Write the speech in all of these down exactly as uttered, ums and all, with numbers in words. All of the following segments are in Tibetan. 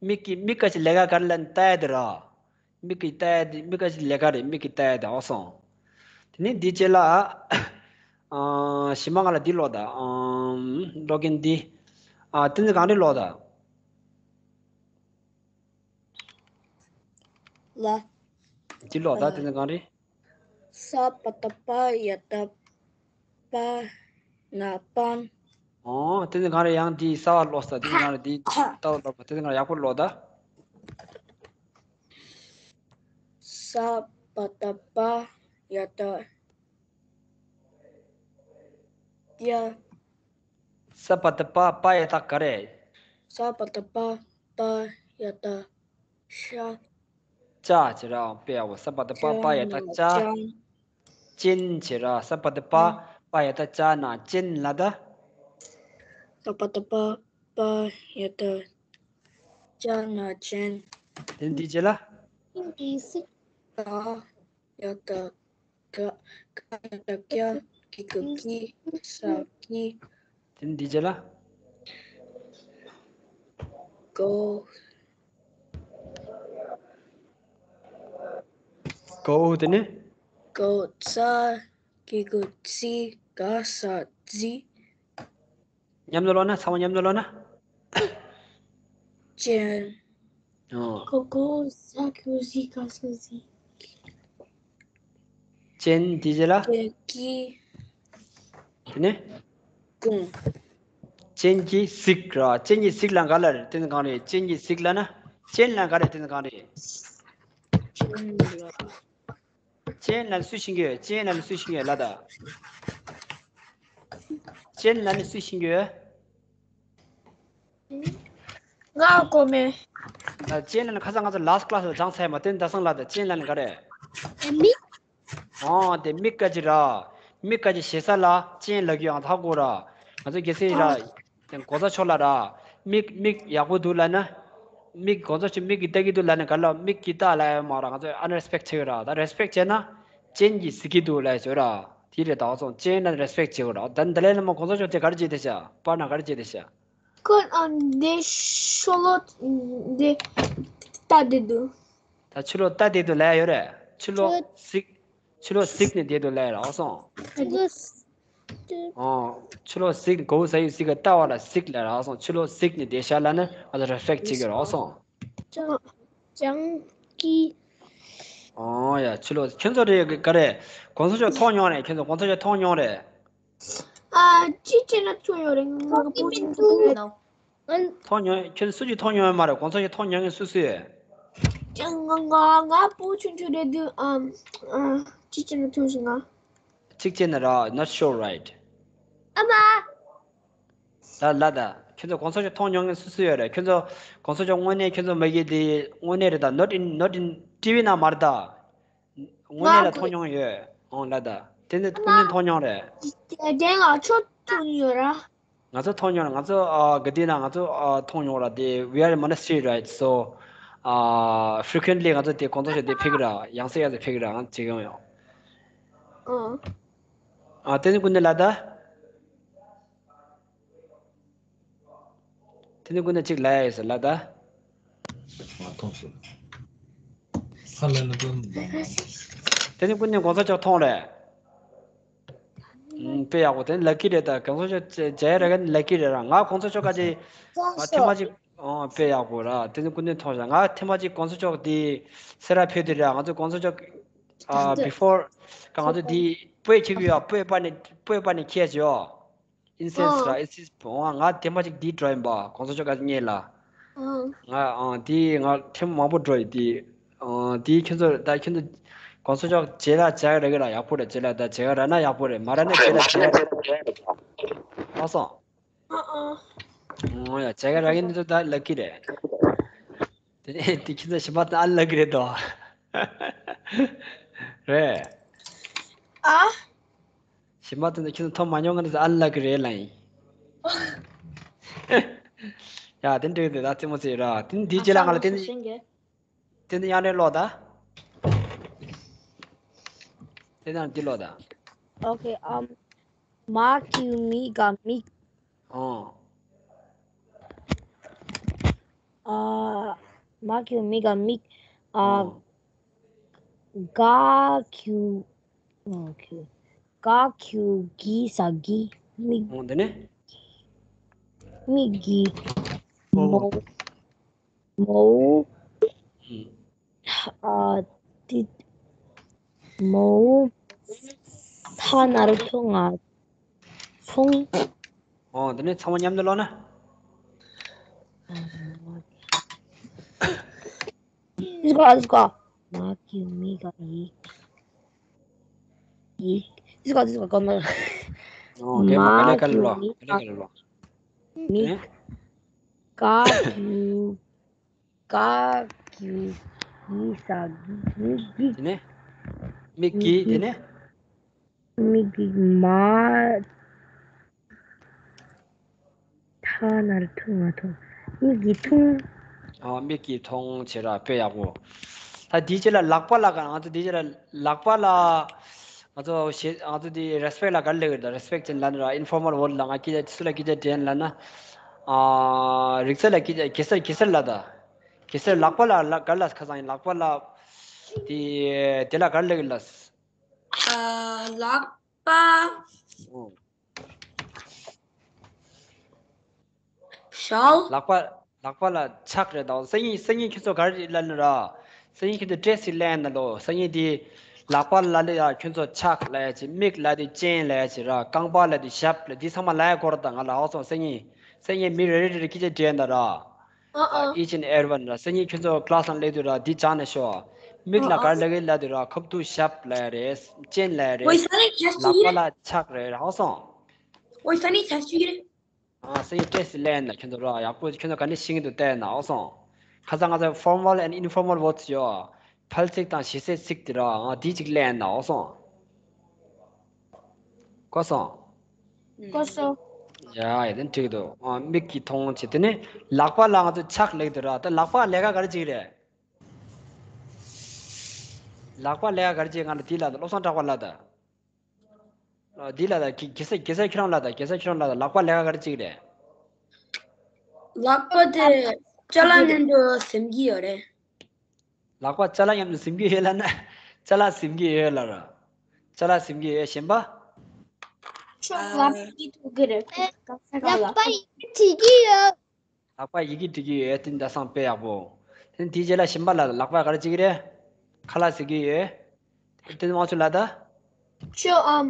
མིག་གི་མིག་ག་ཅི་ལས་ཀ་ག་རེ་ལ་ལྟ་ཡ་དེ་ར། མིག་གི་ལྟ་ཡ་དེ་མིག་ག་ཅི་ལས་ཀ་རེད། མིག་གི་ལྟ་ཡ་དེ་ཨོ་སོང་། དེ་ནས་འདི་རྗེས་ལ། ཨ། ཞི་མ་ང་ལ་འདི་ཀློག་དང་། ཨམ། ཀློག་མཁན་འདི། ཨ། དེ་ནི་གང་རེད་ཀློག་དང་། ལ། འདི་ཀློག་དང་། དེ་ནི་གང་རེད། ས་པ་ཏ་པ་ཡ་ཏ་པ་ན་པན། ཨོ། དེ་ནི་གང་རེད། ཡང་འདི་གསར་པ་ཀློག་ས། དེ་ནི་གང་རེད། འདི་ལྟ་བུ་ཀློག་པ། དེ་ནི་གང་རེད། ཡག་པོ་ཀློག་དང་། ས་པ་ཏ་པ་ཡ་ཏ་ཡ། ས་པ་ཏ་པ་པ་ཡ་ཏ་ག་རེ། ས་པ་ཏ་པ་པ་ཡ་ཏ་ཤ། ཅ་བྱེད་ར། དཔེ་ཡག་པོ། ས་པ་ཏ་པ་པ་ཡ་ཏ་ཅ། ཅན་བྱེད་ར། ས་པ་ཏ་པ་པ་ཡ་ཏ་ཅ་ན་ཅན་ལ་ད། ས་པ་ཏ་པ་པ་ཡ་ཏ་ཅ་ན་ཅན། དེ་འདི་རྗེས་ལ། ཀྱི་སི་ཀ་ཡ་ཏ་ཀ། ཀ་ཡ་ཏ་ཀྱ། ཀི་གུ་ཀྱི། ས་ཀྱི། དེ་འདི་རྗེས་ལ། གོ། གོ་དེ་ནི། གོ་ཙ། ཀི་གུ་ཙི། ག་ས་ཙི། མཉམ་དུ་ཀློག་ན། ཚང་མ་མཉམ་དུ་ཀློག་ན། ཅན། ཨོ། གོ་གོ་ས་ཀུ་ཟི་ག་ས་ཟི། ཅན་དེ་རྗེས་ལ། ཅན་གྱི། དེ་ནས། ཀུང་། ཅན་གྱི་གཟིག་ར། ཅན་གྱི་གཟིག་ལ་ག་ལ་རེད། དེ་ནི་གང་རེད། ཅན་གྱི་གཟིག་ལ་ན། ཅན་ལ་ག་རེད། དེ་ནི་གང་རེད། ཅན་ལ། ཅན་ལ་ནི་སུས་ཤེས་ཀྱི་ཡོད། ཅན་ལ་ནི་སུས་ཤེས་ཀྱི་ཡོད་ལ་ད། ཅན་ལ་ནི་སུས་ཤེས་ཀྱི་ཡོད། ང་གོ་མེད། ད་ཅན་ལ་ནི་ཁ་སང་ང་ཚོ་last class་ལ་སྦྱངས་ཚར་མ། དེ་ནི་ད་སང་ལ་ད། ཅན་ལ་ནི་ག་རེད། མིག་ཨོ། དེ་མིག་ག་ཅི་ར། མིག་ག་ཅི་ཞེ་ས་ལ་ཅན་ལབ་ཀྱི་ཡང་ཧ་གོ་ར། ང་ཚོ་གལ་སྲིད་ར། ཨོ། དེ་གོང་ས་མཆོག་ལ་ར། མིག་མིག་ཡག་པོ་འདུག་ལབ་ན། མིག་གོང་ས་མཆོག་མིག་གིས་ལྟ་གི་འདུག་ལབ་ན་ག་ལ་མིག་གིས་ལྟ་ལབ་ཡ་མ་ར། ང་ཚོ་unrespect་བྱེད་གི་ར། ད་respect་བྱས་ན། ཅན་གྱིས་གཟིགས་ཀྱི་འདུག་ལབ་ཡ་བཟོ་ར། དེ་རེད། ད་སོང་ཅན་ལ་respect་བྱེད་གི་ར། ད་འདི་ལས་ལ་མ་གོང་ས་མཆོག་དེ་ག་རེ་བྱེད་དེ་ཤ། པར་ན་ག་རེ་བྱེད་དེ་ཤ། ཁོ་ཨ་འདི་ཤོ་ལོ་འདི་ལྟ་བསྡད་འདུག་ད་ཕྱི་ལོགས་ལྟ་བསྡད་འདུག་ལབ་ཡ་ཡོད་རེད། ཕྱི་ལོགས་གཟིགས། ཕྱི་ལོགས་གཟིགས་ནས་བསྡད་འདུག་ལབ་ཡ་རེད། ཨོ་སོང་། ཨོ། ཕྱི་ལོགས་གཟིགས། གོ་ས་ཡུལ་གཟིགས་ག་ལྟ་བ་ལ་གཟིགས་ལབ་རེད། ཨོ་སོང་། ཕྱི་ལོགས་གཟིགས་ནས་བསྡད་ཤག་ལབ་ན་ང་ཚོ་respect་བྱེད་ཀྱི་རེད། ཨོ་སོང་། ཅང་ཅང་ཀི། ཨོ་ཡ། ཕྱི་ལོགས་ཁྱོད་ཚོ་རེད་ག་རེད། གོང་ས་མཆོག་མཐོང་མྱོང་རེད། ཁྱོད་ཚོ་གོང་ས་མཆོག་མཐོང་མྱོང་རེད། ཨ། ཅི་བྱས་ན་ཐུག་ཡོད་རེད། ང་ག་པོ་ཆུང་ཆུང་རེད། མཐོང་མྱོང་། ཁྱོད་སུ་གཅིག་མཐོང་མྱོང་ཡོད་མ་རེད། གོང་ས་མཆོག་མཐོང་མྱོང་མཁན་སུ་སུ་ཡོད། ང་ང་ང་པོ་ཆུང་ཆུང་རེད་འདུག་ཨམ། ཨ། ཅི་བྱས་ན་ཐུག་སོང་ང་། གཅིག་བྱས་ན་ར། not sure, right? ཨ་མ། ད་ལ་ད། ཁྱོད་ཚོ་གོང་ས་མཆོག་མཐོང་མྱོང་མཁན་སུ་སུ་ཡོད་རེད། ཁྱོད་ཚོ་གོང་ས་མཆོག་དངོས་གནས་ཁྱོད་ཚོ་མ་གི་དེ་དངོས་གནས་རེད་ད། not in, not in TV་ནང་མ་རེད་ད། དངོས་གནས་ལ་མཐོང་མྱོང་ཡོད། ཨོང་ལ་ད། དེ་ནི་ཀུན་ནས་མཐོང་མྱོང་རེད། དེ་ང་ཚོ་མཐོང་ཡོད་ར། ང་ཚོ་མཐོང་མྱོང་ར། ང་ཚོ་ཨ་ག་དེ་ན་ང་ཚོ་ཨ་མཐོང་མྱོང་ར། དེ་we are in monastery, right? So ཨ་frequently་ང་ཚོ་དེ་གོང་ས་མཆོག་དེ་ཕེབས་ཀྱི་ར། ཡང་སེ་ཡང་སེ་ཕེབས་ཀྱི་ར། ང་ཚོ་བྱེད་ཀྱི་ཡོང་ཡོང་། ཨོ། ཨ་དེ་ནི་ཀུན་ནས་ལ་ད། དེ་ནི་ཀུན་ནས་གཅིག་ལབ་ཡ་ཡོད་ཟེར་ལ་ད། མ་མཐོང་ཟེར། ཧ་ལས་ན་ཀུན་མ་མཐོང་། དེ་ནི་ཀུན་ནས་གོང་ས་མཆོག་མཐོང་རེད། ཨུམ། དཔེ་ཡག་པོ། དེ་ནི་lucky་རེད་ད། གོང་ས་མཆོག་མཇལ་ཡ་རག་མཁན་ནི་lucky་རེད་ར། ང་གོང་ས་མཆོག་ག་ཅི། ང་ཐེངས་མ་གཅིག་ཨོ་དཔེ་ཡག་པོ་ར། དེ་ནི་ཀུན་ནས་མཐོང་ཤག་ང་ཐེངས་མ་གཅིག་གོང་ས་མཆོག་དེ་སེ་ར་ཕེབས་དུས་ར། ང་ཚོ་གོང་ས་མཆོག་ཨ་before་ག་ང་ཚོ་དེ་སྤོས་འཁྱེར་གི་ཡོད། སྤོས་པ་ནས་སྤོས་པ་ནས་འཁྱེར་ཡོད། incense་ར། incense་བོ་ང་ཐེངས་མ་གཅིག་འདི་འགྲོ་ཡིན་པ། གོང་ས་མཆོག་ག་ཉེ་ལ། ང་ཨ་འདི་ང་ཐེངས་མང་པོ་འགྲོ་ཡི་འདི། ཨ་འདི་ཁྱོད་ཚོ་ད་ཁྱོད་ཚོ་གོང་ས་མཆོག་མཇལ་ལ་མཇལ་ར་གི་ར་ཡག་པོ་རེད། མཇལ་ལ་ད་མཇལ་ར་ན་ཡག་པོ་རེད། མ་ར་ན་མཇལ་ལ་མཇལ་ར་ཡག་སོང་། ཨ་ཨ། ཨོ་ཡ། མཇལ་ར་གི་ནི་ཚོ་ད་lucky་རེད། དེ་ནས་དེ་ཁྱེད་ཚོ་ཞིམ་པ་དང་ཨ་ལགས་ཀྱི་རེད་དོ། རེད། ཨ། ཞིམ་པ་དང་ཁྱེད་ཚོ་མཐོང་མ་མྱོང་གི་ནི་ཨ་ལགས་ཀྱི་རེད་ལ་ཡིན། ཡ་དེ་འགྲིག་དེ་ད་རྩེད་མོ་རྩེ་ར། དེ་འདི་རྗེས་ལ་ང་ལ་དེ་འདི་དེ་འདི་ཡང་རེ་ལོ་ད། དེ་ནང་འདི་ལོ་ད། Okay, um, མ་ཁྱིའུ་མི་ག་མི། ཨོ། ཨ། མ་གི་གུ་མི་ག་མིག་ཨ། ཨོ། ག་གི་གུ། ཨོ་ཁེ། ག་གི་གུ་གི་ས་གི། མིག་ཨོ་དེ་ནས། མིག་གི་ཨོ། མོ། མོ། ཨུམ། ཨ། ཏི། མོ། ཐ་ན་རོ་ཐོ་ང་། ཐུང་། ཨོ་དེ་ནས་ཚང་མ་མཉམ་དུ་ཀློག་ན། ཨིས་ཀ་ཨིས་ཀ་མ་གི་གུ་མི་ག་ཡིག་ཡིག་ཨིས་ཀ་ཨིས་ཀ་ག་ན། ཨོ་དེ་མ་ག་ལེ་ག་ལེ་ཀློག་མ་གི་གུ་མི་ག་ལེ་ག་ལེ་ཀློག་མིག་ཨེ། ག་གི་གུ། ག་གི་གུ་གི་ས་གི་གི་གི། དེ་ནས། མིག་གི་དེ་ནས། མིག་གི་མ། ཐ་ན་རོ་ཐུ་ང་ཐུང་། མིག་གི་ཐུང་། ཨ་མིག་གི་ཐུང་བྱེད་ར་དཔེ་ཡག་པོ། ད་དེའི་རྗེས་ལ་ལག་པ་ལ་ག་ང་ཚོ་དེའི་རྗེས་ལ་ལག་པ་ལ། ང་ཚོ་ཞེ་ང་ཚོ་དེ་རེ་སི་པེག་ལ་ག་རེ་ལབ་ཀྱི་རེད། ད་རེ་སི་པེག་ཅན་ལབ་ན་ར་ཨིན་ཕོར་མལ་ཝརཌ་ལ་ང་སྐད་ཆ་སུ་ལ་སྐད་ཆ་དྲན་ལབ་ན། ཨ་རིག་རྩལ་ལ་སྐད་ཆ་གེ་སར་གེ་སར་ལ་ད། གེ་སར་ལག་པ་ལ་ལ་ག་རེ་ལབ་ཁ་སང་ཡིན་ལག་པ་ལ། དེ་དེ་ལ་ག་རེ་ལབ་ཀྱི་ལབ། ཨ་ལག་པ། ཨོ། ཞལ། ལག་པ་ལག་པ་ལ་ཕྱག་རེད་དོ། སང་ཉིན་སང་ཉིན་ཁྱོད་ཚོ་ག་རེ་ལབ་ནི་ར། སང་ཉིན་ཁྱོད་ཚོ་ཊེ་སི་ཊི་ལེན་ན་ལོ། སང་ཉིན་དེ་ལག་པ་ལ་ལ་ཡ་ཁྱོད་ཚོ་ཕྱག་ལབ་ཡ་ཅིག་མིག་ལ་དེ་སྤྱན་ལབ་ཡ་ཅིག་ར། རྐང་པ་ལ་དེ་ཞབས་ལ་དེ་ཚང་མ་ལ་ཡ་སྐོར་དང་ང་ལ་ཧ་སོང་སང་ཉིན། སང་ཉིན་མི་རེ་རེ་རེ་རེ་སྐད་ཆ་དྲན་ད་ར། ཨ་ཨ། each and everyone ར། སང་ཉིན་ཁྱོད་ཚོ་ཀླ་སི་ནང་སླེབས་དུས་ར་དེ་སྦྱངས་ནས་ཤོག་མིག་ལ་ག་རེ་ལབ་ཀྱི་ལབ་དུས་ར་ཁབ་ཏུ་ཞབས་ལབ་ཡ་རེད། སྤྱན་ལབ་ཡ་རེད། ལག་པ་ལ་ཕྱག་རེད་ཧ་སོང་། ཨོ་ཡ་ས་ནི་ཆ་ཤི་རེད། ཨ་སེ་ཡི་ཏྲེ་སི་ལེན་ན་ཁྱོད་ཚོ་རོགས་ཡག་པོ་ཁྱོད་ཚོ་ག་ནས་ཤེས་ཀྱི་འདུག་བལྟས་ན་ཨོ་སོང་། ཁ་སང་ང་ཚོ་formal and informal words ཡོད། ཕལ་ཚིག་དང་ཞེ་སའི་ཚིག་དེ་རོགས་ཨ་དེ་གཅིག་ལེན་ན་ཨོ་སོང་། གོ་སོང་། གོ་སོང་། ཡ་ཡ་དེ་འགྲིག་འདུག་ཨ་མིག་གིས་མཐོང་བྱེད་དེ་ནི་ལག་པ་ལ་ང་ཚོ་ཕྱག་ལེགས་འདུག་ར། ད་ལག་པ་ལས་ཀ་ག་རེ་བྱེད་ཀྱི་རེད། ལག་པ་ལས་ཀ་ག་རེ་བྱེད་ང་ལ་དེ་ལ་ད་བློ་བཟང་གྲགས་པ་ལ་ད། འདི་ལ་ད་གེ་གེ་སར་གེ་སར་ཁྱེད་རང་ལ་ད་གེ་སར་ཁྱེད་རང་ལ་ད་ལག་པ་ལས་ཀ་ག་རེ་བྱེད་ཀྱི་རེད། ལག་པ་དེ་ཅ་ལག་མཉམ་དུ་ཟིན་གྱི་ཡོད་རེད། ལག་པ་ཅ་ལག་མཉམ་དུ་ཟིན་གྱི་ཡོད་ལབ་ན། ཅ་ལག་ཟིན་གྱི་ཡོད་ལབ་ར། ཅ་ལག་ཟིན་གྱི་ཡོད་གཞན་པ། ཁྱོད་ལག་པ་ཡི་ཐུག་གི་རེད། ལག་པ་ཡི་བྲིས་ཀྱི་ཡོད། ལག་པ་ཡི་གེ་འབྲི་གི་ཡོད། དེ་འདྲ་སང་དཔེ་ཡག་པོ། དེ་དེའི་རྗེས་ལ་གཞན་པ་ལ་ལག་པ་ག་རེ་བྱེད་ཀྱི་རེད། ཁ་ལག་ཟ་གི་ཡོད། དེ་དབང་ཕྱུག་ལ་ད། ཁྱོད་ཨམ།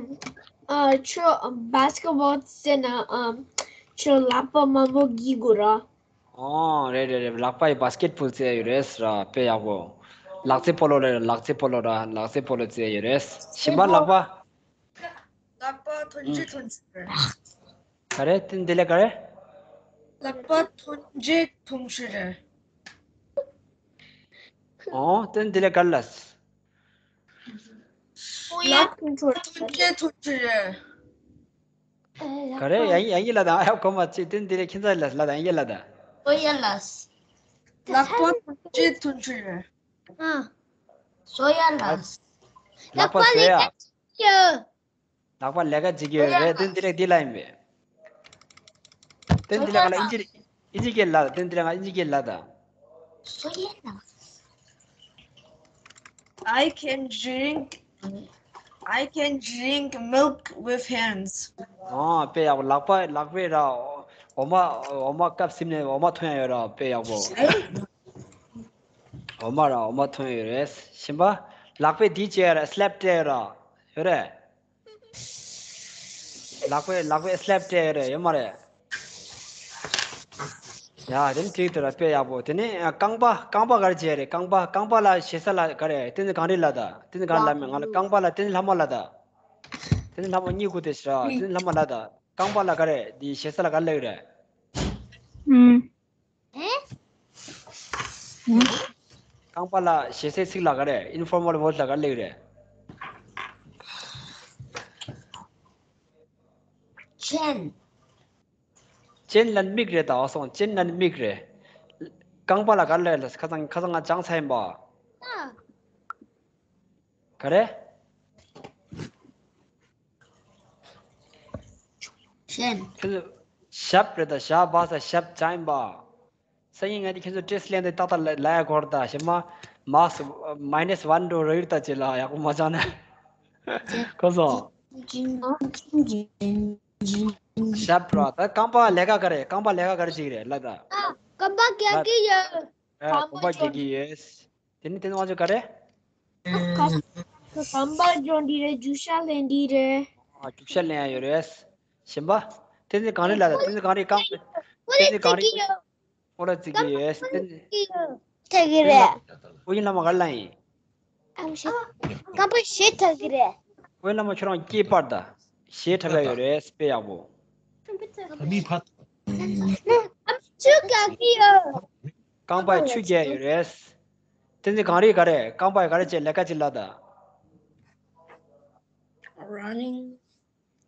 ཨ་ཁྱོད་ཨམ་basketball རྩེ་ན་ཨམ། ཁྱོད་ལག་པ་མང་པོ་དགོས་ཀྱི་རེད། ཨོ་རེད་རེད་རེད། ལག་པ་ཡི་basketball རྩེ་ཡོད་རེད་ཟེར་ར། དཔེ་ཡག་པོ། ལག་རྩེད་སྤོ་ལོ་རེད། ལག་རྩེད་སྤོ་ལོ་ར། ལག་རྩེད་སྤོ་ལོ་རྩེ་ཡོད་རེད། གཞན་པ་ལག་པ། ལག་པ་ཐོན་ཅི་ཐོན་ཅི་རེད། ག་རེ་དེ་འདི་ལས་ག་རེ། ལག་པ་ཐོན་ཅི་ཐོན་ཅི་རེད། ཨོ་དེ་འདི་ལས་ག་རེ་ལ། ལག་པ་ཐོན་ཅི་ཐོན་ཅི་རེད། ག་རེ་ཡང་ཡང་ཡིན་ལ་དང་ཨ་ཡག་གོ་མ་ཅི་དེ་འདི་ལས་ཁྱེད་ཚ་ལ་ལ་དང་ཡིན་ལ་དང་། ཨོ་ཡ་ལ། ལག་པ་ཐོན་ཅི་ཐོན་ཅི་རེད། ཨ། སོ་ཡ་ལ། ལག་པ་བཟོ་ཡ། ལག་པ་ལས་ཀ་བྱེད་ཀྱི་ཡོད་རེད། དེ་འདི་ལས་འདི་ལ་ཡིན་པས། དེ་འདི་ལས་ང་ལ་ཨིན་ཇི་ཨིན་ཇི་སྐད་ལ་དེ་འདི་ལས་ང་ཨིན་ཇི་སྐད་ལ་ད། I can drink I can drink milk with hands. ཨོ་དཔེ་ཡག་པོ། ལག་པ་ལག་པས་ར་འོ་མ་འོ་མ་ཀབ་ཟིན་ནས་འོ་མ་འཐུང་ཡ་ཡོད་ར། དཔེ་ཡག་པོ། འོ་མ་ར་འོ་མ་འཐུང་ཡ་ཡོད་རེད། གཞན་པ། ལག་པས་འདི་བྱས་ར་སི་ལེབ་སྤྲད་ཡོད་ར། ཡོད་རེད། ལག་པས་ལག་པས་སི་ལེབ་སྤྲད་ཡོད་རེད། ཡོད་མ་རེད། ཡ་དེ་ནི་འགྲིག་འདུག་ར། དཔེ་ཡག་པོ། དེ་ནས་རྐང་པ་རྐང་པ་ག་རེ་བྱས་རེད། རྐང་པ་རྐང་པ་ལ་ཞེ་ས་ལ་ག་རེ་དེ་ནི་གངས་རི་ལ་ད་དེ་ནི་གངས་ལ་མེད་ང་ལ་རྐང་པ་ལ་དེ་ནི་ལྷ་མོ་ལ་ད། དེ་ནི་ལྷ་མོ་གཉིད་ཁུག་དེ་ཤི་ར། དེ་ནི་ལྷ་མོ་ལ་ད། རྐང་པ་ལ་ག་རེ་འདི་ཞེ་ས་ལ་ག་རེ་ལབ་རེད། ཨུམ། རྐང་པ་ལ་ཞེ་སའི་ཚིག་ལ་ག་རེ། ཨིན་ཕོར་མལ་ཝོརཌ་ལ་ག་རེ་ལབ་རེད། ཅན། ཅན་ལ་མིག་རེད་ད། ཨོ་སོང་། ཅན་ལ་མིག་རེད། རྐང་པ་ལ་ག་རེ་ལབ་རེད། ཁ་སང་ཁ་སང་ང་སྦྱངས་ཚར་ཡིན་པ། ག་རེ། ཅན། ཁྱོད་ཚོ་ཞབས་རེད་ད། ཞབས་བ་ས་ཞབས་སྦྱངས་ཡིན་པ། སང་ཉིན་ང་དེ་ཁྱེད་ཚོ་ཊེ་སི་ཊི་ལེན་དེ་ཏག་ཏག་ལ་ལ་ཡ་གོ་ར་ད་ཞེ་མ། མཱརཀ་སི་མའི་ནས་ཝན་འགྲོ་ར་ཡུར་ད་ཅེ་ལ་ཡག་པོ་མ་ཆགས་ན། གོ་སོང་། ཞབས་བྲོ། ད་རྐང་པ་ལས་ཀ་ག་རེ། རྐང་པ་ལས་ཀ་ག་རེ་བྱེད་ཀྱི་རེད་ལ་ད། ཨ། རྐང་པ་རྒྱག་གི་ཡོད། ཨ། རྐང་པ་རྒྱག་གི་ཡོད། དེ་ནི་དེ་ནི་དབང་ཆོག་ག་རེ། རྐང་པ་འཇོན་འདི་རེད། རྒྱུག་ཤར་ལེན་འདི་རེད། ཨ། རྒྱུག་ཤར་ལེན་ཡ་ཡོད་རེད། གཞན་པ། དེ་ནི་གང་རེད་ལ་ད། དེ་ནི་གང་རེད། རྐང་། དེ་ནི་གང་རེད། ཨོ་ལ་བརྩི་གི་ཡོད། དེ་ནི་ཐེག་གི་རེད། ཨོ་ཡིན་ལ་མ་ག་རེ་ལ་ཡིན། ཨམ་ཤི། རྐང་པ་ཞེ་ཐག་གི་རེད། ཨོ་ལ་མ་ཁྱོད་རང་སྐྱེས་པར་ད། ཞེ་ཐག་ཡ་ཡོད་རེད། དཔེ་ཡག་པོ། ཨམ་ཆུ་ག་གི་ཡོད། རྐང་པ་ཆུ་རྒྱག་ཡོད་རེད། དེ་ནི་གང་རེད་ག་རེ། རྐང་པ་ག་རེ་བྱས། ལས་ཀ་ཅིག་ལ་ད། Running.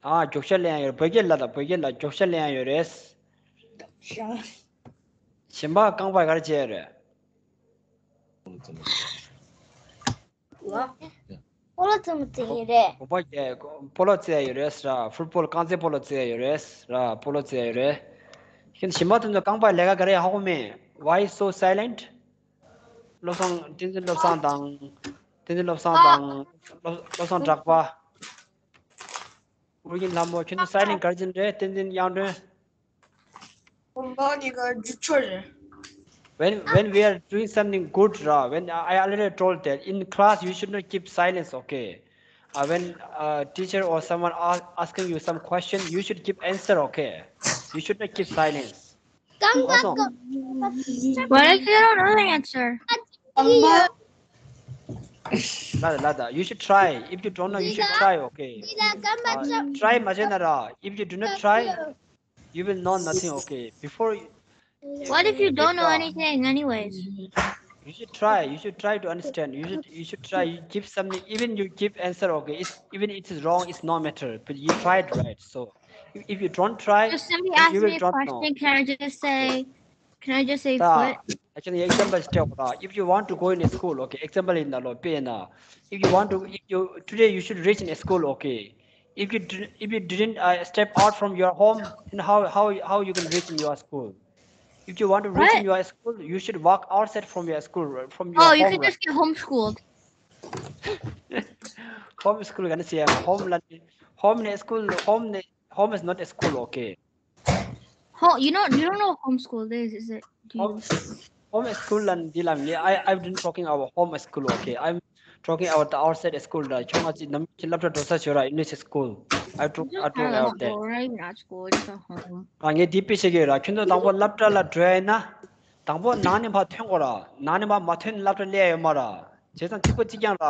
ཨ། རྒྱུག་ཤར་ལེན་ཡ་ཡོད། བོད་སྐད་ལ་ད། བོད་སྐད་ལ་རྒྱུག་ཤར་ལེན་ཡ་ཡོད་རེད། གཞན་པ་རྐང་པ་ག་རེ་བྱས་ཡོད་རེད། སྤོ་ལོ་རྩེད་མོ་རྩེ་ཡི་རེད། སྤོ་ལོ་རྩེ་ཡ་ཡོད་རེད་ཟེར། ཕུཊ་བོལ་རྐང་རྩེད་སྤོ་ལོ་རྩེ་ཡ་ཡོད་རེད་ཟེར། སྤོ་ལོ་རྩེ་ཡ་ཡོད་རེད། ཁྱེད་གཞན་པ་དེ་ཚོ་རྐང་པ་ལས་ཀ་ག་རེ་ཧ་གོ་མེད། Why so silent? བློ་བཟང་། བསྟན་འཛིན་བློ་བཟང་དང་། བསྟན་འཛིན་བློ་བཟང་དང་། བློ་བློ་བཟང་གྲགས་པ། ཨོ་རྒྱན་ལྷ་མོ། ཁྱོད་ཚོ་སའི་ལེན་ག་རེ་བྱས་ནས་རེད། བསྟན་འཛིན་དབྱངས་སྒྲོན། ཁོང་པ་གཉིས་ཀ་རྒྱུག་ཆོག་རེད། When, when we are doing something good, ར། When I already told that in class you should not keep silence, okay? Uh, when uh, teacher or someone ask, asking you some question, you should give answer, okay? You should not keep silence. Awesome. What if you don't know the answer? ལ་ལ་ལ། You should try. If you don't know, you should try, okay? Uh, try མ་བྱས་ན་ར། If you do not try, you will know nothing, okay? Before you, What if you don't know anything, anyways? You should try. You should try to understand. You should, you should try. You give something, even you give answer, okay? It's, even it is wrong, it's no matter. But you tried, right? So if, if you don't try, So if somebody then you asks will me a don't know. question, can I just say, can I just say ད་foot? Actually, example སྤྲད་གོ་ད། If you want to go in a school, okay, example ཡིན་ད་ལོ། དཔེར་ན། If you want to, if you, today you should reach in a school, okay? If you did, if you didn't uh, step out from your home, then how, how, how you can reach in your school? If you want to reach in What? your school, you should walk outside from your school, right? From your Oh, you home, could right? just get homeschooled. Homeschool ག་ནས་བྱེད། Home ལ། Home ནས་school, home ནས། Home is not a school, okay? Ho- you know, you don't know what homeschool is, is it? Do you? Home, home school ལ་འདི་ལ་ནི། I, I'm not talking about home school, okay? I'm talking about the outside school. ར། ཁྱོད་ང་ཅིག་ནམ་ཁྱེད་སློབ་གྲྭ་འགྲོ་ས་བྱོས་ར། English school. I talk, I talk about that. Or you're not school, it's a home. ཨ། ངས་འདི་དཔེ་བཤད་ཀྱི་ཡོད་ར། ཁྱོད་ཚོ་དང་པོ་སློབ་གྲྭ་ལ་འགྲོ་ཡ་ཡིན་ན། དང་པོ་ནང་ནས་ཕར་ཐོན་དགོས་ར། ནང་ནས་ཕར་མ་ཐོན་ན་སློབ་གྲྭ་སླེབས་ཡ་ཡོད་མ་ར། བྱས་ཙང་གཅིག་པ་གཅིག་རྐྱང་ར།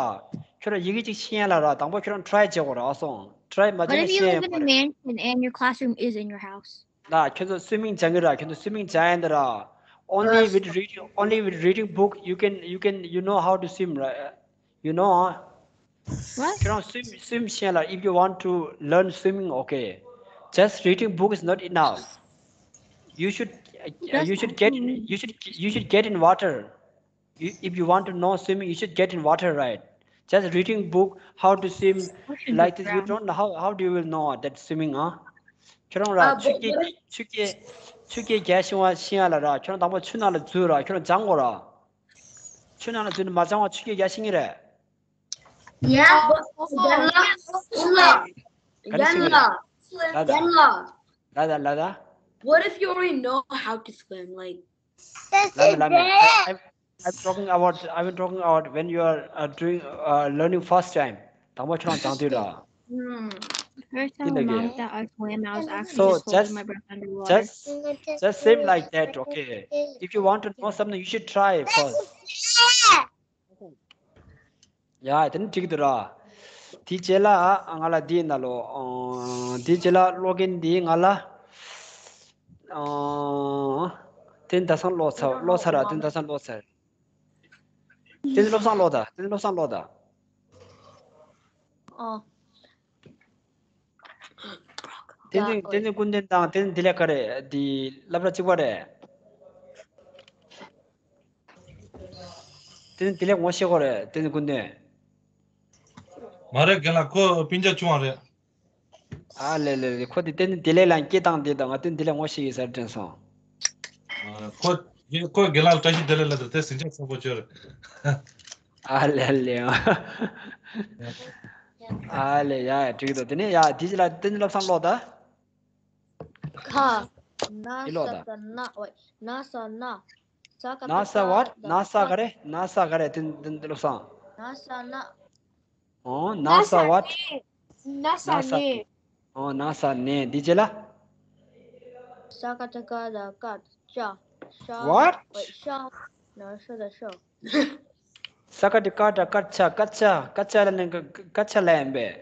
ཁྱོད་ར་ཡི་གེ་གཅིག་ཤེས་ཡ་ལ་ར། དང་པོ་ཁྱོད་རང་try བྱེད་དགོས་ར། ཨ་སོང་། Try མ་What བྱས་ན་if you ཤེས་ཡ་live in a མ་རེད། mansion and your classroom is in your house? ལ། ཁྱོད་ཚོ་swimming སྦྱང་གི་ར། ཁྱོད་ཚོ་swimming སྦྱང་ཡ་འདི་ར། Only with reading, only with reading book you can, you can, you know how to swim, right? You know, huh? What? ཁྱོད་རང་swim, swim ཤེས་ལ། If you want to learn swimming, okay, just reading book is not enough. You should, uh, That's you should not get in, you should, you should get in water. You, if you want to know swimming, you should get in water, right? Just reading book, how to swim, What should like be this, you brown? don't know how, how do you will know that swimming, huh? ཁྱོད་རང་ར། Uh, but ཆུ་རྐྱལ། what if ཆུ་རྐྱལ། ཆུ་རྐྱལ་རྒྱག་ཤེས་པ་ཤེས་ཡ་ལ་ར། ཁྱོད་རང་དང་པོ་ཆུ་ནང་ལ་འཛུལ་ར། ཁྱོད་རང་སྦྱང་དགོས་ར། ཆུ་ནང་ལ་འཛུལ་ནས་མ་སྦྱང་བ་ཆུ་རྐྱལ་རྒྱག་ཤེས་ཀྱི་རེད། Yeah, but ཡན་ལགས། ཡན་ལགས། ག་རེ་ཟེར་གྱི་རེད། ཡན་ལགས། ལ་ད། ཡན་ལགས། ལ་ད་ལ་ད། What if you already know how to swim? Like, ལ་ད་ལ་ད། I, I, I'm talking about, I'm talking about when you are uh, doing, uh, learning first time. དང་པོ་ཁྱོད་རང་སྦྱང་དུས་ལ། Hmm. First time དེ་འདྲ་གི། Mom that I swam, I was actually So just holding just, my breath underwater. Just, just same like that, okay? If you want to know something, you should try first. ཡ། དེ་ནི་འགྲིག་འདུག་ར། དེའི་རྗེས་ལ་ང་ལ་འདི་ཡིན་ན་ལོ། ཨང་། དེའི་རྗེས་ལ་ཀློག་མཁན་འདི་ང་ལ། ཨང་། དེ་ནི་ད་སང་ཀློག་ཚར། ཀློག་ཚར་ར། དེ་ནི་ད་སང་ཀློག་ཚར། དེ་ནི་བློ་བཟང་ཀློག་ད། དེ་ནི་བློ་བཟང་ཀློག་ད། ཨོ། བསྟན་འཛིན། བསྟན་འཛིན་ཀུན་ལྡན་དང་བསྟན་འཛིན་བདེ་ལེགས་ག་རེ། འདི་སློབ་གྲྭ་གཅིག་པ་རེད། བསྟན་འཛིན་བདེ་ལེགས་ངོ་ཤེས་ཀྱི་རེད། བསྟན་འཛིན་ཀུན་ལྡན། མ་རེད། རྒན་ལགས། ཁོ་སྤུན་ཀྱག་ཆུང་བ་རེད། ཨ་ལེ་ལེ་ལེ། ཁོ་དེ་བསྟན་འཛིན་བདེ་ལེགས་ལ་སྐད་བཏང་དེ་དང་ང་བསྟན་འཛིན་བདེ་ལེགས་ངོ་ཤེས་ཀྱི་ཟེར་དྲན་སོང་། ཨ། ཁོ་ ཡིན། ཁོས་རྒན་ལགས་ལ་བཀྲ་ཤིས་བདེ་ལེགས་ལབ་དུས་དེ་ཟིང་ཆ་ཚ་པོ་བྱོས་རེད། ཨ་ལེ་ལེ། ཨ་ལེ། ཡ་ཡ། འགྲིག་འདུག་དེ་ནས་ཡ་དེ་ཅི་ལ་དེ་ནི་བློ་བཟང་ཀློག་ད། ཁ། ན་ས་ད་ན། ཝེ། ན་ས་ན། ས་ཀ་ན་ས་ཝཊ། ན་ས་ག་རེ། ན་ས་ག་རེ། དེ་དེ་དེ་བློ་བཟང་། ན་ས་ན། ཨོ། ན་ས་ཝཊ། ན་ས་ན་ས་ནས། ཨོ། ན་ས་ནས། འདི་རྗེས་ལ། ས་ཀ་ཏ་ག་ད་ཀ་ཏ་ཅ། ཤ། ཝཊ། ཝེ། ཤ། ན་ཤ་ད་ཤ། ས་ཀ་ཏ་ག་ད་ཀ་ཏ་ཅ། ཀ་ཏ་ཅ། ཀ་ཏ་ཅ་ལ་ནི་ཀ་ཀ་ཀ་ཏ་ཅ་ལ་ཡིན་པས།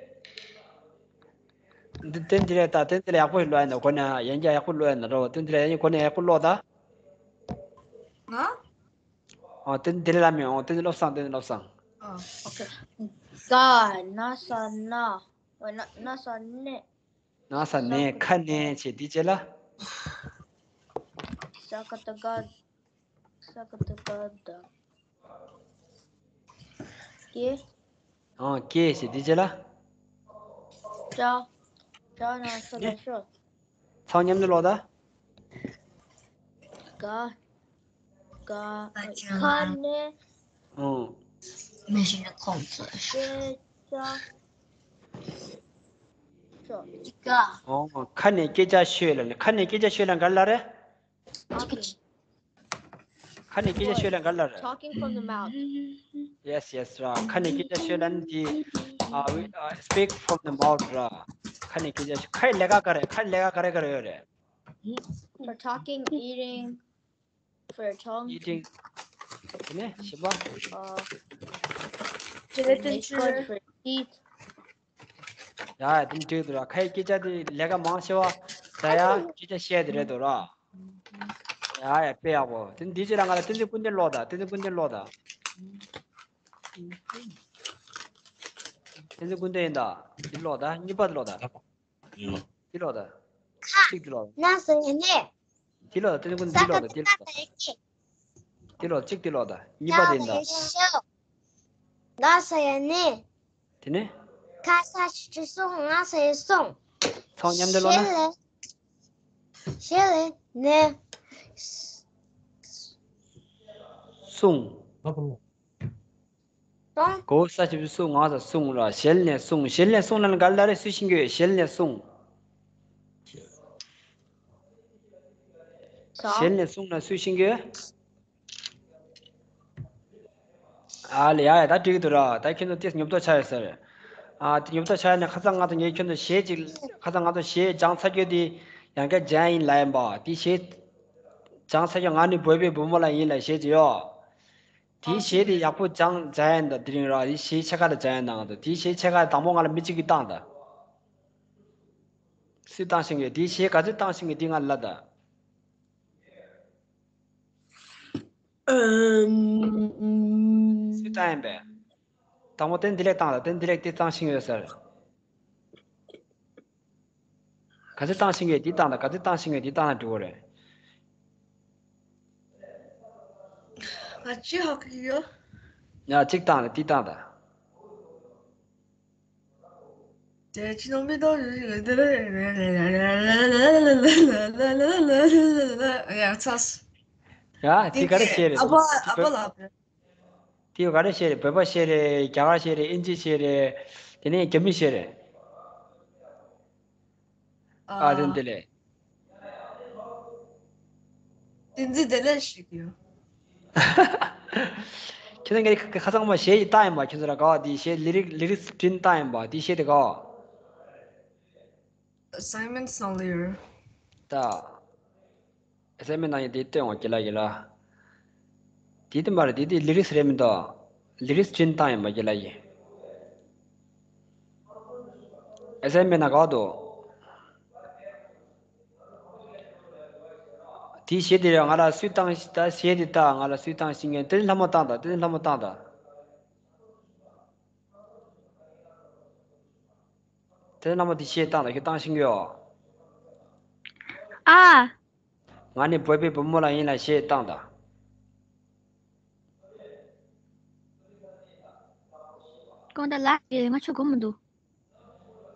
འདི་དེ་འདི་ལས་ད་དེ་འདི་ལས་ཡག་པོ་ཀློག་ཡ་ན་གོ་ན་ཡན་ཀྱང་ཡག་པོ་ཀློག་ཡ་ན་རོ། དེ་འདི་ལས་ཡན་གོ་ན་ཡག་པོ་ཀློག་ད། ང་། ཨོ། དེ་འདི་ལས་ལ་མི་ཨོ། དེ་འདི་བློ་བཟང་། དེ་འདི་བློ་བཟང་། ཨ། ཨོ་ཁེ། ག། ན་ས་ན། ཝེ། ན་ན་ས་ནས། ན་ས་ནས། ཁ་ནས་བྱས། དེ་རྗེས་ལ། ས་ཀ་ཏ་ག། ས་ཀ་ཏ་ག་ད། ཀེ། ཨང་། ཀེ་བྱས། དེ་རྗེས་ལ། ཀྲ། ཀྲ་ན་ཤ་ད་ཤ། ཚང་མཉམ་དུ་ཀློག་ད། ག། ག། ཁ་ནས། ཨང་། ཀེ་ཅ། ཤོད། ཨང་། ཁ་ནས་ཀེ་ཅ་ཤོད་ལབ་ནས། ཁ་ནས་ཀེ་ཅ་ཤོད་ལབ་ག་རེ་ལབ་རེད། ཁ་ནས་སྐད་ཆ་ཤོད་ལབ་ག་རེ་ལབ་རེད། Talking from the mouth. Yes, yes, ར། ཁ་ནས་སྐད་ཆ་ཤོད་ལབ་ནི་དེ། ཨ། we- ཨ། speak from the mouth ར། ཁ་ནས་སྐད་ཆ་ཤོད། ཁ་ཡི་ལས་ཀ་ག་རེ། ཁ་ཡི་ལས་ཀ་ག་རེ་ག་རེ་ཡོད་རེད། For talking, eating, for your tongue. Eating. དེ་ནས་བཞི་པ། Uh, gelatin, it's called for teeth. ཡ་ཡ། དེ་འགྲིག་འདུག་ར། ཁ་ཡི་སྐད་ཆ་དེ་ལས་ཀ་མང་ཆེ་བ་ད་ཡ་སྐད་ཆ་བཤད་དེ་རེད་འདུག་ར། ཡ་ཡ། དཔེ་ཡག་པོ། དེ་འདི་ཅི་ར། ང་ལ་བསྟན་འཛིན་ཀུན་ལྡན་ཀློག་ད། བསྟན་འཛིན་ཀུན་ལྡན་ཀློག་ད། བསྟན་འཛིན་ཀུན་ལྡན་ཡིན་ད། འདི་ཀློག་ད། གཉིས་པ་དེ་ཀློག་ད། འདི་ཀློག་ད། གཅིག་འདི་ཀློག་ད། ན་ས་ཡ་ནས། འདི་ཀློག་ད། བསྟན་འཛིན་ཀུན་ལྡན་འདི་ཀློག་ད། འདི་ཀློག་ད། འདི་ཀློག་གཅིག་འདི་ཀློག་ད། གཉིས་པ་དེ་ཡིན་ད། ན་ས་ཡ་ཤོ། ན་ས་ཡ་ནས། དེ་ནས། ཁ་ས་ཞབས་ཀྱུ་སོང་། ང་ས་ཡ་སོང་། ཚང་མཉམ་དུ་ཀློག་ན། ཞེ་ལེ། ཞེ་ལེ་ནས། སོང་། སོང་། གོ་ས་ཞབས་ཀྱུ་སོང་། ང་ས་སོང་ར། ཞེ་ལེ་ནས་སོང་། ཞེ་ལེ་ནས་སོང་ལབ་ན་ག་རེ་ལབ་རེད། སུས་ཤེས་ཀྱི་ཡོད། ཞེ་ལེ་ནས་སོང་། ཞེ་ལེ་ནས་སོང་ལབ་སུས་ཤེས་ཀྱི་ཡོད། ཨ་ལེ། ཡ་ཡ། ད་འགྲིག་གི་འདུག་ར། ད་ཁྱོད་ཚོ་ཏོག་ཙམ་ཉོབ་ཏོ་ཆགས་ཡོད་ས་རེད། ཨ། དེ་ཉོབ་ཏོ་ཆགས་ཡོད་ན་ཁ་སང་ང་ཚོ་ངས་ཁྱོད་ཚོ་གཞས་ཅིག་ཁ་སང་ང་ཚོ་གཞས་སྦྱངས་ཚར་རྒྱུ་དེ་ཡང་བསྐྱར་སྦྱང་ཡིན་ལབ་ཡིན་པ། དེ་གཞས་སྦྱངས་ཚར་རྒྱུ། ང་ནི་བོད་པའི་བུ་མོ་ལ་ཡིན་ལབ་གཞས་ཅིག་ཡོད། དེའི་གཞས་དེ་ཡག་པོ་སྦྱངས་སྦྱངས་ཡིན་ད། དེ་རིང་ར། དེའི་གཞས་ཕྱེད་ཀ་ལ་སྦྱངས་ཡིན་ད། ང་ཚོ་དེའི་གཞས་ཕྱེད་ཀ་དང་པོ་ང་ལ་མི་གཅིག་གིས་བཏང་ད། སུས་བཏང་ཤེས་ཀྱི། དེའི་གཞས་ག་ཚོད་བཏང་ཤེས་ཀྱི་དེ་ང་ལ་ལབ་ད། ཨུམ། སུས་བཏང་ཡིན་པས། དང་པོ་དེ་འདི་ལས་བཏང་ད། དེ་འདི་ལས་དེ་བཏང་ཤེས་ཡོད་ས་རེད། ག་ཚོད་བཏང་ཤེས་ཀྱི་དེ་བཏང་ད། ག་ཚོད་བཏང་ཤེས་ཀྱི་དེ་བཏང་ན་འགྲིག་གི་རེད། ང་ཅི་ཧ་གི་ཡོད། ཡ། གཅིག་བཏང་ད། དེ་བཏང་ད། ཡ། དེ་ག་རེ་བཤད་རེད། ཨ་ཕ། ཨ་ཕ་ལགས། དེ་ག་རེ་བཤད་རེད། བོད་པ་བཤད་རེད། རྒྱ་གར་བཤད་རེད། ཨིན་ཇི་བཤད་རེད། དེ་ནས་རྒྱ་མི་བཤད་རེད། ཨ། ཨ། དེ་འདི་ལས། བསྟན་འཛིན་བདེ་ལེགས་ཞུ་གི་ཡོད། ཁྱེད་ཚོ་ངས་ཁ་ཁ་སང་མ་གཞས་ཡི་བཏང་ཡིན་པ། ཁྱེད་ཚོ་ལ་དགའ་བ་དེ་གཞས་ལི་རིག་ལི་རིག་བྲིས་བཏང་ཡིན་པ། དེ་གཞས་དེ་དགའ་བ། Assignment སང་ལེར། ད། Assignment ནང་ཡིན་དེ་སྟོན་འོང་། རྒན་ལགས། རྒན་ལགས། དེ་དེ་མ་རེད། དེ་དེ་ལི་རིག་རེད་མི་འདུག་ལི་རིག་བྲིས་བཏང་ཡིན་པ། རྒན་ལགས་ཡིན། Assignment ནང་དགའ་བ་འདུག་དེའི་གཞས་དེ་རེད། ང་ལ་སུས་བཏང་། ད་གཞས་དེ་ད་ང་ལ་སུས་བཏང་ཤེས་ཀྱི། དེ་ལྷ་མོ་བཏང་ད། དེ་ལྷ་མོ་བཏང་ད། དེ་ལྷ་མོ་དེ་གཞས་བཏང་ད། ཁྱོད་བཏང་ཤེས་ཀྱི་ཡོད། ཨ། ང་ནི་བོད་པའི་བུ་མོ་ལ་ཡིན་ལབ་གཞས་བཏང་ད། དགོངས་དག་ལགས། ང་ཆོ་གོ་མི་འདུག་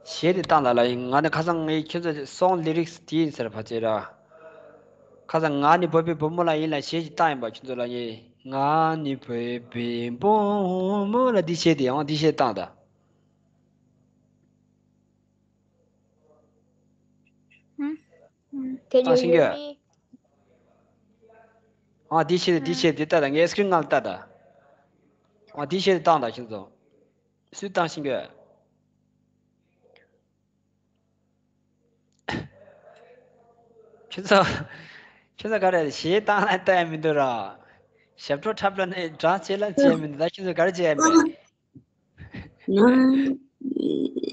གཞས་དེ་བཏང་ད་ལ་ཡིན། ང་ནི་ཁ་སང་ངས་ཁྱོད་ཚོ་སོང་ལི་རིག་དེ་ཡིན་ཟེར་ཕ་ཆེ་ར། ཁ་སང་ང་ནི་བོད་པའི་བུ་མོ་ལ་ཡིན་ལ་གཞས་ཅིག་བཏང་ཡིན་པ་ཁྱོད་ཚོ་ལ་ངས། ང་ནི་བོད་པའི་བུ་མོ་ལ་འདི་གཞས་དེ་ཡང་འདི་གཞས་བཏང་ད། Can you བཏང་ཤེས་ཀྱི་ཡོད། ཨ་འདི་གཞས་འདི་གཞས་འདི་ལྟ་ད། ངས་སི་ཀི་རིན་ནང་ལ་ལྟ་ད། ཨ་འདི་གཞས་འདི་བཏང་ད་ཁྱོད་ཚོ། སུས་བཏང་ཤེས་ཀྱི་ཡོད། ཁྱོད་ཚོ། ཁྱོད་ཚོ་ག་རེ་གཞས་བཏང་ལ་ལྟ་ཡ་མི་འདུག་ར། ཞབས་བྲོ་འཁྲབ་ལ་ནི་སྒྲ་བྱེད་ལ་བྱེད་མི་འདུག་ད་ཁྱོད་ཚོ་ག་རེ་བྱེད་ཡ་མེད།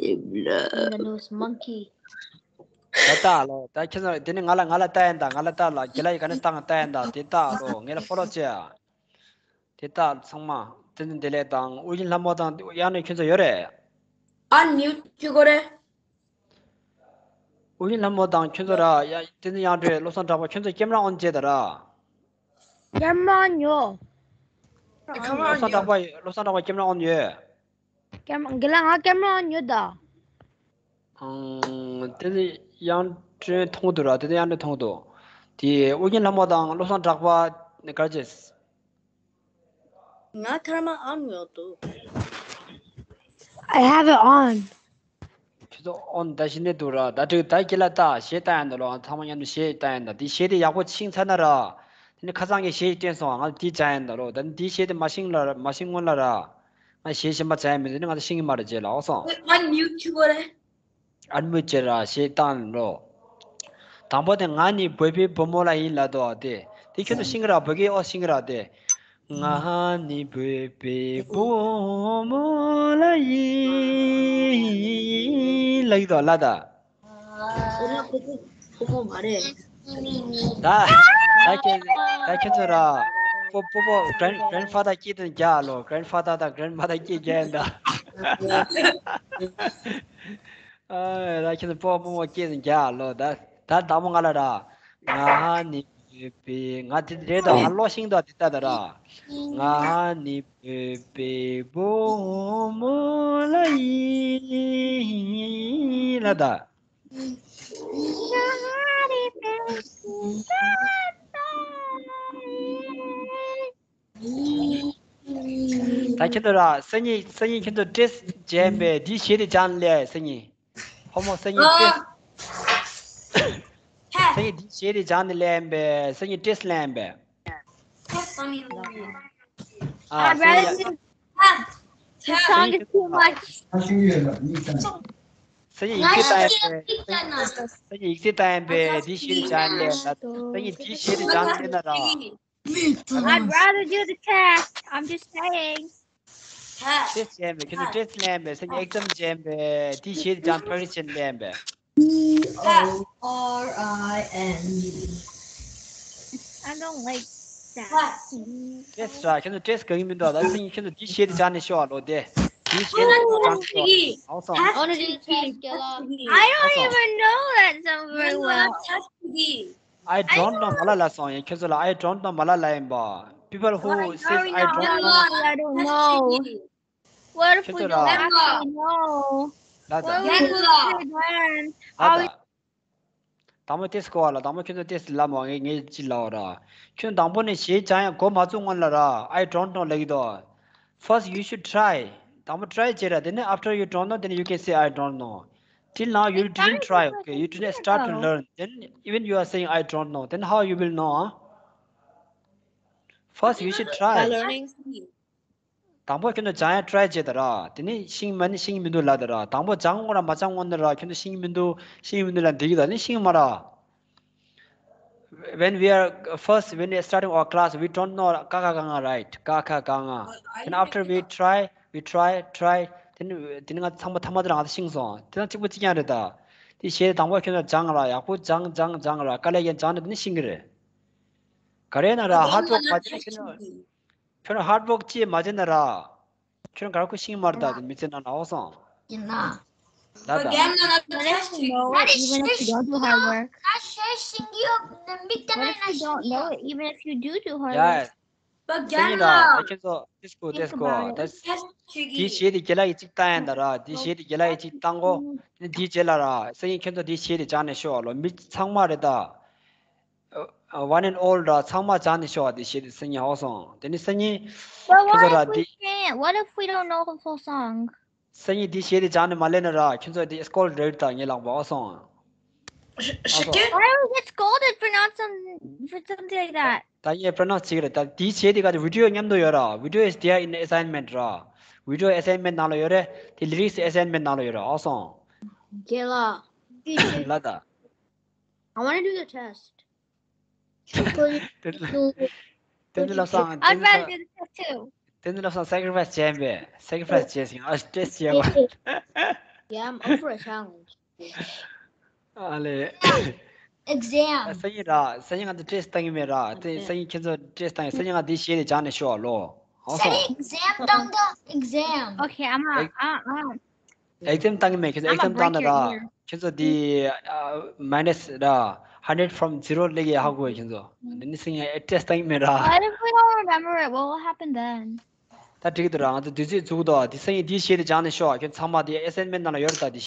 In the nose monkey. ད་ལྟ་ལོ། ད་ཁྱོད་ཚོ་དེ་ནི་ང་ལ་ང་ལ་ལྟ་ཡ་ད། ང་ལ་ལྟ་ལ་རྒན་ལགས་ཡི་ག་ནས་བཏང་ལྟ་ཡ་ད། དེ་ལྟ་ལོ། ངས་ལ་ཕོ་ལོ་བྱེད་ཡ། དེ་ལྟ་ཚང་མ། བསྟན་འཛིན་བདེ་ལེགས་དང་ཨུ་རྒྱན་ལྷ་མོ་དང་ཡང་ནས་ཁྱོད་ཚོ་ཡོད་རེད། ཨ་ནི་ཅི་གོ་རེད། ཨུ་རྒྱན་ལྷ་མོ་དང་ཁྱོད་ཚོ་ར་ཡ། བསྟན་འཛིན་དབྱངས་སྒྲོན། བློ་བཟང་གྲགས་པ། ཁྱོད་ཚོ་ཀེམ་ར་ཨོན་བྱེད་ད་ར། ཀེམ་ར་ཨོན་ཡོད། བློ་བཟང་གྲགས་པ། བློ་བཟང་གྲགས་པ་ཀེམ་ར་ཨོན་ཡོད། ཀེམ་ར་དགེ་ལགས་ང་ཀེམ་ར་ཨོན་ཡོད་ད། ཨང་། བསྟན་འཛིན་དབྱངས་སྒྲོན་མཐོང་འདུག་ར། བསྟན་འཛིན་དབྱངས་སྒྲོན་མཐོང་འདུག་དེ་ཨུ་རྒྱན་ལྷ་མོ་དང་བློ་བཟང་གྲགས་པ་ནི་ག་རེ་བྱེད། ང་ཀེམ་ར་ཨོན་ཡོད་འདུག I have it on. ཁྱོད་ཚོ་ཨོན་ད་ཤི་ནས་འདུག་ར། ད་དྲུག་ད་ཁྱེད་ལ་ད་གཞས་བཏང་ཡ་འདུག་ལོ། ཚང་མ་མཉམ་དུ་གཞས་བཏང་ཡ་ད། དེ་གཞས་དེ་ཡག་པོ་ཤེས་ཚར་ན་ར། དེ་ནི་ཁ་སང་གི་གཞས་ཤིག་བསྟན་སོང་། ང་དེ་བྱ་ཡ་འདུག་ལོ། ད་ནི་དེ་གཞས་དེ་མ་ཤེས་ལ་མ་ཤེས་སྔོན་ལ་ར། ང་གཞས་གཞན་པ་བྱ་ཡ་མི་འདུག་ནི་ང་ཚོ་ཤེས་ཀྱི་མ་རེད་ཅེས་ལ། ཨོ་སོང་། ཨོན་མིའུཊ་བྱེད་དགོས་རེད། ཨན་མུ་ཅེ་ར་གཞས་བཏང་རོགས། དང་པོ་དེ་ང་ནི་བོད་པའི་བུ་མོ་ལ་ཡིན་ལབ་འདུག་དེ། དེ་ཁྱོད་ཚོ་ཤེས་ཀྱི་ར། བོད་སྐད་ཨོ་ཤེས་ཀྱི་ར་དེ། ང་ནི་བོད་པའི་བུ་མོ་ལ་ཡིན་ལབ་ཀྱི་འདུག་ལ་ད། ཁོ་མོ་མ་རེད། ད། ད་ཁྱེད་ད་ཁྱེད་ཚོ་ར། སྤོ་སྤོ་སྤོ་གྷ་རེན་གྷ་རེན་ཕ་དར་སྐད་དང་རྒྱག་ལོ། གྷ་རེན་ཕ་དར་དང་གྷ་རེན་མ་དར་སྐད་རྒྱག་ཡིན་ད། ཨ་ར་ཁྱེད་ཚོ་སྤོ་སྤོ་སྤོ་སྐད་དང་རྒྱག་ལོ། ད་ད་དང་པོ་ང་ལ་ར། ང་ནི་བོད་པའི། ང་དེ་རེད་ད། ང་བློ་ཤིང་ད་དེ་ལྟ་ད་ར། ང་ནི་བོད་པའི་བུ་མོ་ལ་ཡིན་ལ་ད། ད་ཁྱེད་ཚོ་ར་སང་ཉིན་སང་ཉིན་ཁྱེད་ཚོ་ཊེ་སི་ཊི་བྱས་པས་འདི་གཞས་དེ་སྦྱང་ལས་སང་ཉིན། ཧོ་མོ་སང་ཉིན་ཊེ་སི་ཊི། སང་ཉིན་འདི་གཞས་དེ་སྦྱང་ནས་ལས་པས་སང་ཉིན་ཊེ་སི་ཊི་ལས་པས། ཨ་སང་ཉིན། This song is too much. སང་ཉིན་ཡིག་ཚད་བཏང་ཡིན་པས། སང་ཉིན་ཡིག་ཚད་བཏང་ཡིན་པས་འདི་གཞས་དེ་སྦྱང་ལས། སང་ཉིན་འདི་གཞས་དེ་སྦྱང་ལས་ན་ར། I'd rather do the test. I'm just saying. ཊེ་སི་ཊི་བྱས་པས་ཁྱེད་ཚོ་ཊེ་སི་ཊི་ལེན་པས་སེ་ནི་ཨེག་ཛམ་བྱས་པས་དེ་གཞས་དེ་ཅང་པེ་རི་ཤན་ལེན་པས། T O R I N E. I don't like that. ཊེ་སི་ཊི་ར་ཁྱེད་ཚོ་ཊེ་སི་ཊི་གང་ཡིན་མི་འདུག་ད་སེ་ནི་ཁྱེད་ཚོ་དེ་གཞས་དེ་ཅང་ནས་ཤོག་ཨ་ལོ་དེ། དེ་གཞས་དེ་ཅང་ནས་ཤོག་ཨ། ཧའོ་སོང་། I wanna do the test, Kayla. I don't even know that song very well. I don't know མ་ལ་ལ་སོང་ཡིན་ཁྱོད་ཚོ་ལ། I don't know མ་ལ་ལ་ཡིན་པ། People who says I don't know. I don't know. What if we don't actually know? ལ་ད། What if we don't actually learn? ལ་ད། དང་པོ་ཏེས་གོ་བ་ལ་དང་པོ་ཁྱོད་ཚོ་ཏེས་ལ་མོ་ངས་ངས་ཅི་ལའོ་ར། ཁྱོད་དང་པོ་ནས་གཞས་སྦྱང་ཡ་འགོ་མ་བཙུགས་སྔོན་ལ་ར། I don't know ལ་གི་དོ། First you should try. དང་པོ་try བྱེད་ར། Then after you don't know, then you can say I don't know. Till now you didn't try, okay? You didn't start to learn. Then even you are saying I don't know. Then how you will know, huh? First you should try. By learning. དང་པོ་ཁྱོད་ཚོ་སྦྱང་ཡ་try བྱེད་ད་ར། དེ་ནས་ཤེས་མ་ནི་ཤེས་མི་འདུག་ལབ་ད་ར། དང་པོ་སྦྱང་དགོས་ར་མ་སྦྱང་དགོས་ནི་ར། ཁྱོད་ཚོ་ཤེས་མི་འདུག་ཤེས་མི་འདུག་ལབ་འདི་གི་ད་ནི་ཤེས་མ་ར། When we are first, when we are starting our class, we don't know ཀ་ཁ་ག་ང་right? ཀ་ཁ་ག་ང་། Then after we try, we try, try. དེ་ནི་དེ་ནི་ང་ཚང་མ་ཐ་མ་དེ་རང་ཤེས་སོང་། དེ་ན་གཅིག་པ་གཅིག་རྐྱང་རེད་ད། དེ་གཞས་དང་པོ་ཁྱོད་ཚོ་སྦྱང་ར། ཡག་པོ་སྦྱང་སྦྱང་སྦྱང་ར། དཀའ་ལས་ཀྱང་སྦྱང་ནས་དེ་ནི་ཤེས་གི་རེད། ག་རེ་ན་ར་ཧར་ཌི་ཝོག་མ་བྱས་ན་ཁྱོད་ཚོ། ཁྱོད་རང་ཧར་ཌི་ཝོག་ཅིག་མ་བྱས་ན་ར། ཁྱོད་རང་ག་རེ་ཁུ་ཤིང་མར་ད་དུ་མི་ཚེ་ནང་ལ་ཨོ་སང་། ཡིན་ན། ད་ད། What if you know it, even if you don't do hard work? What if you don't know it, even if you do do hard work? ཡ། སེ་ཉིན་ར་ད་ཁྱོད་ཚོ་ཏེས་གོ་ཏེས་གོ་ད། དེ་གཞས་དེ་རྒན་ལགས་ཀྱིས་གཅིག་བཏང་ཡིན་ད་ར། དེ་གཞས་དེ་རྒན་ལགས་ཀྱིས་གཅིག་བཏང་གོ། དེ་རྗེས་ལ་ར་སེ་ཉིན་ཁྱོད་ཚོ་དེ་གཞས་དེ་སྦྱང་ནས་ཤོག་ཨ་ལོ། མི་ཚང་མ་རེད་ད། one and all ར་ཚང་མ་སྦྱང་ནས་ཤོག་འདི་གཞས་དེ་སང་ཉིན་ཧོ་སོང་། དེ་ནི་སང་ཉིན་But ཁྱོད་ཚོ་what ར་if we འདི can't? What if we don't know the full song? སང་ཉིན་འདི་གཞས་དེ་སྦྱང་ནས་མ་ལེན་ན་ར་ཁྱོད་ཚོ་འདི་སྐོལ་རེད་ད་ངས་ལགས་པ་ཧོ་སོང་། Sh- Shike? Why do we get scolded for not some for something like that? ད་ངས་པྲ་ནག་བྱེད་ཀྱི་རེད། ད་འདི་གཞས་དེ་ག་དེ་video མཉམ་དུ་ཡོད་ར། Video is there in the assignment ར། Video assignment ནང་ལ་ཡོད་རེད། དེ་lyrics assignment ནང་ལ་ཡོད་ར་ཧོ་སོང་། Kayla, ལ་ད། I want to do the test. དེ་ནི་ལབ་སང་དེ་I'd ནི་rather ལབ- do the test too. དེ་ནི་ལབ་སང་sacrifice བྱས་པས། Sacrifice བྱས་ཟིན་ཨ་test བྱས་པ། Yeah, I'm up for a challenge. ཨ་ལེ། Exam. སང་ཉིན་ར་སང་ཉིན་ང་ཚོ་test བཏང་གི་མེད་ར། དེ་སང་ཉིན་ཁྱེད་ཚོ་test བཏང་ཡིན། སང་ཉིན་ང་འདི་གཞས་དེ་སྦྱང་ནས་ཤོག་ལོ། ཧོ་སོང་། Exam, don't the exam. Okay, I'm a uh uh. exam བཏང་གི་མེད། ཁྱེད་ཚོ་I'm a exam བཏང་ན་breaker ར། here. ཁྱེད་ཚོ་འདི་minus ར་hundred from zero ལེགས་ཡས་ཧ་གོ་ཡས་ཁྱེད་ཚོ། འདི་ནི་སང་ཉིན་test བཏང་གི་མེད་ར། What if we don't remember it? What will happen then? ད་འགྲིག་གི་འདུག་ར། ང་ཚོ་དུས་ཚོད་འཛུགས་འདུག་དེ་སང་ཉིན་འདི་གཞས་དེ་སྦྱང་ནས་ཤོག་ཁྱེད་ཚང་མ་དེ་assignment ནང་ལ་ཡོད་རེད་ད། དེ་